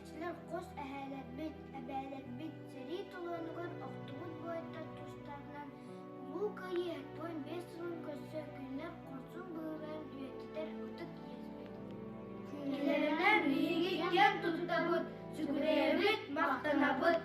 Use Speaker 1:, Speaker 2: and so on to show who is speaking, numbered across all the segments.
Speaker 1: Иитиллээччилэр хос эһээлэрбит, эбээлэрбит сэрии толоонугар охтубут буойуттар тустарынан Улуу Кыайыы 75 сылын көрсө кинилэр хорсун быһыыларын үйэтитэр ытык иэспит.
Speaker 2: Кинилэринэн биһиги киэн туттабыт, сүгүрүйэбит, махтанабыт.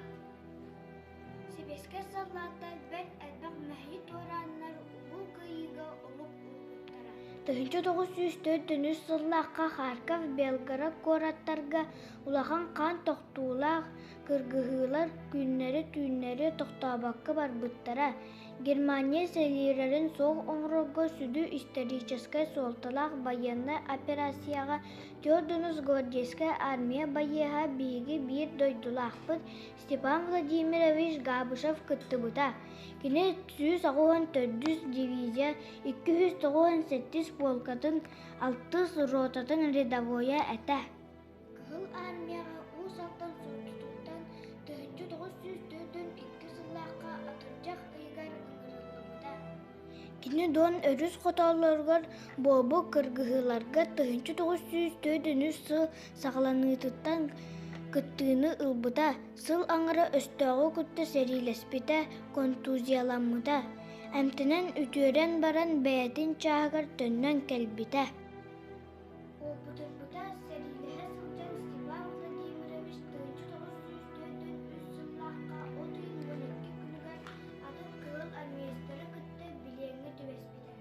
Speaker 1: Сэбиэскэй саллааттар бэрт элбэх мэһэйи туорааннар Улуу Кыайыыга олук уурбуттара.
Speaker 3: 1943 сыллаахха Харьков, Белгород куораттарга улахан хаан тохтуулаах кыргыһыылар күннэри-түүннэри тохтообокко барбыттара. Германия сэриилэрин суох оҥорорго сүдү историческай суолталаах байыаннай операцияҕа Төрдүнүс гвардейскай армия байыаһа биһиги биир дойдулаахпыт Степан Владимирович Габышев кыттыбыта. Кини 184 дивизия 297 полкатын алтыс ротатын рядовойа этэ.
Speaker 1: Кыһыл Армияҕа Уус Алдан Суоттутуттан 1942 сыллаахха атырдьах ыйыгар ыҥырыллыбыта.
Speaker 3: Кини Дон өрүс хотооллоругар буолбут кыргыһыыларга 1943 сыл саҕаланыытыттан кыттыыны ылбыта, сыл аҥара өстөөҕү кытта сэриилэспитэ, контузияламмыта. Эмтэнэн үтүөрэн баран бэйэтин чааһыгар төннөн кэлбитэ.
Speaker 1: Уопутурбута сэриилэһэ сылдьан Степан Владимирович 1943 сыллаахха от ыйын 12 күнүгэр атын кыһыл армеецтары кытта билиэҥҥэ түбэспитэ.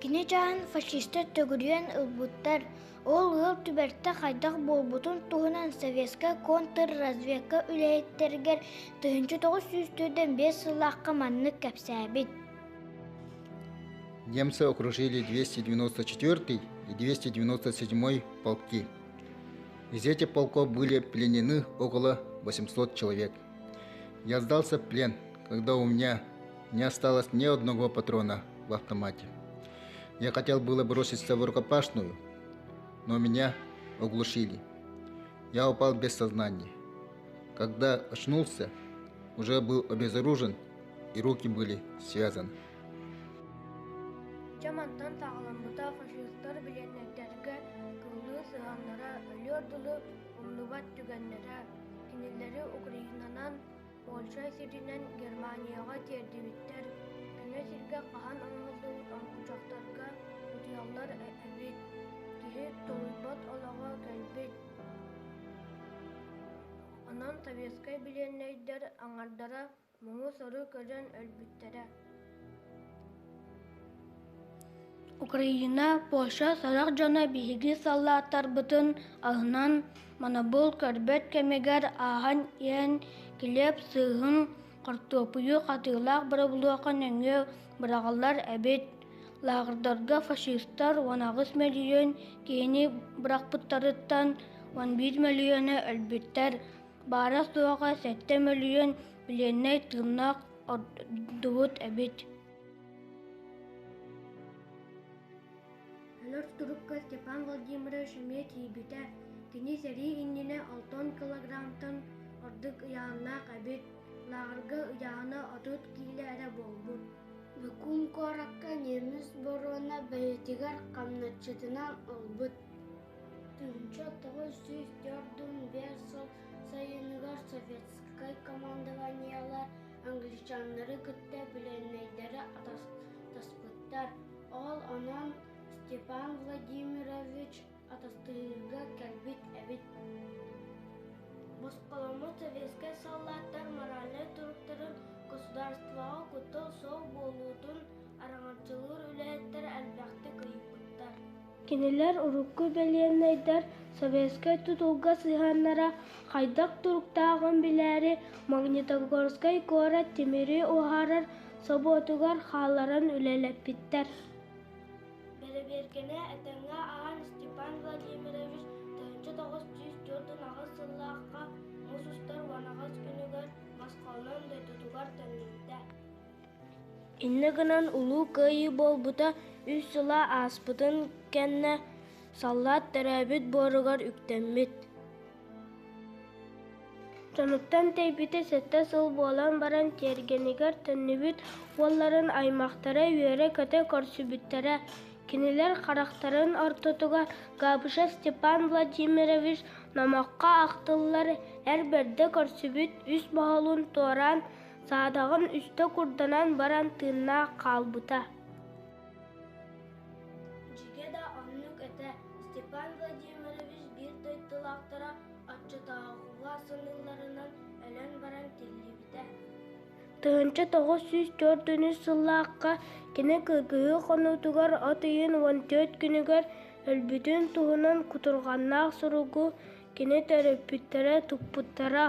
Speaker 3: Кини чааһын фашистар төгүрүйэн ылбыттар. Ол ыал түбэлтэ хайдах буолбутун туһунан советскай контрразведка үлэһиттэригэр 1945 сыллаахха маннык кэпсээбит.
Speaker 4: Немцы окружили 294 и 297 полки. Из этих полков были пленены около 800 человек. Я сдался в плен, когда у меня не осталось ни одного патрона в автомате. Я хотел было броситься в рукопашную, но меня оглушили. Я упал без сознания. Когда очнулся, уже был обезоружен и руки были связаны.
Speaker 2: Дьэ мантан саҕаламмыта фашистар билиэннэйдэргэ кыллыы сыһыаннара өлүөр дылы умнубат түгэннэрэ. Кинилэри Украинанан, Польша сиринэн Германияҕа тиэрдибиттэр. Көнө сиргэ хаһан оҥоһуллубут оҥкучахтарга утуйаллар эбит. Киһи тулуйбат олоҕо кэлбит. Онон советскай билиэннэйдэр аҥардара муҥу-сору көрөн өлбүттэрэ. Украина, Польша сорох дьоно биһиги саллааттарбытын аһынан манабыл көрбөт кэмигэр ааһан иһэн килиэп сыыһын, хортуоппуйу хатыылаах боробулуоха нөҥүө быраҕаллар эбит. Лааҕырдарга фашистар 18 мөлүйүөн киһини бырахпыттарыттан 11 мөлүйүөнэ өлбүттэр. Баара-суоҕа 7 мөлүйүөн билиэннэй тыыннаах ордубут эбит. Өлөр турукка Степан Владимирович эмиэ тиийбитэ. Кини сэрии иннинэ 60 килограммтан ордук ыйааһыннаах эбит. Лааҕырга ыйааһына 30 киилэ эрэ буолбут.
Speaker 1: Бакун куоракка немец боруона бэйэтигэр хамначчытынан ылбыт. 1945 сыл сайыныгар советскай командованиелар англичаннары кытта билиэннэйдэри атастаспыттар. Ол онон Степан Владимирович атастыһыыга кэлбит эбит. Босхоломмут советскай саллааттар моральнай туруктарын государствоҕа куттал суох буолуутун араҥаччылыыр үлэһиттэр элбэхтик ыйыппыттар.
Speaker 3: Кинилэр урукку бэлиэннэйдэр советскай тутулга сыһыаннара хайдах туруктааҕын билээри Магнитогорскай куорат тимири уһаарар собуотугар хаалларан үлэлэппиттэр.
Speaker 1: Бэрэбиэркэни этэҥҥэ ааһан Степан Владимирович 1948 сыллаахха муус устар 18 күнүгэр Москванан дойдутугар төннүбүтэ.
Speaker 3: Инньэ гынан Улуу Кыайыы буолбута үс сыла ааспытын кэннэ саллаат төрөөбүт буоругар үктэммит. Дьонуттан тэйбитэ 7 сыл буолан баран тиэргэнигэр төннүбүт уолларын аймахтара үөрэ-көтө көрсүбүттэрэ. Кинилэр харахтарын ортотугар Габышев Степан Владимирович Номоххо ахтыллар эр бэрдэ көрсүбүт үс моһолун туораан, саадаҕын үстэ курданан баран тыыннаах хаалбыта. Дьигэ да оннук этэ, Степан Владимирович биир дойдулаахтара оччотооҕуга саныылларынан өлөн баран тиллибитэ. 1944 сыллаахха кини кыргыһыы хонуутугар от ыйын 14 күнүгэр өлбүтүн туһунан кутурҕаннаах суругу кини төрөппүттэрэ туппуттара.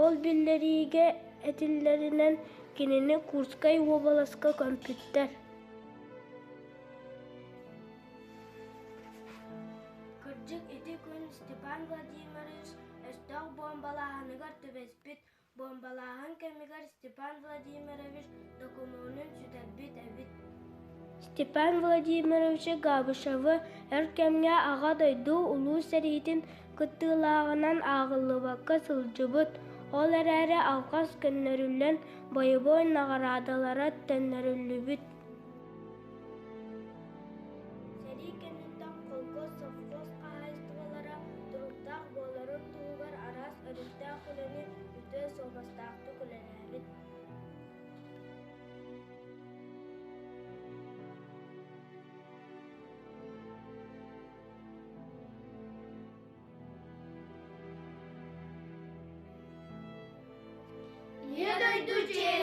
Speaker 3: Ол биллэриигэ этиллэринэн кинини Курскай уобаласка көмпүттэр. Кырдьык ити күн Степан Владимирович өстөөх буомбалааһыныгар түбэспит. Буомбалааһын кэмигэр Степан Владимирович докумуонун сүтэрбит эбит. Степан Владимирович Габышевы өр кэмҥэ Аҕа дойду Улуу сэриитин кыттыылааҕынан ааҕыллыбакка сылдьыбыт, ол эрээри алҕас көннөрүллэн бойобуой наҕараадалара төннөрүллүбүт. Сэрии кэнниттэн холкуос, совхоз хаһаайыстыбалара туруктаах буоларын туһугар араас өрүттээх үлэни үтүө суобастаахтык үлэлээбит.
Speaker 1: Ийэ дойду чиэһин.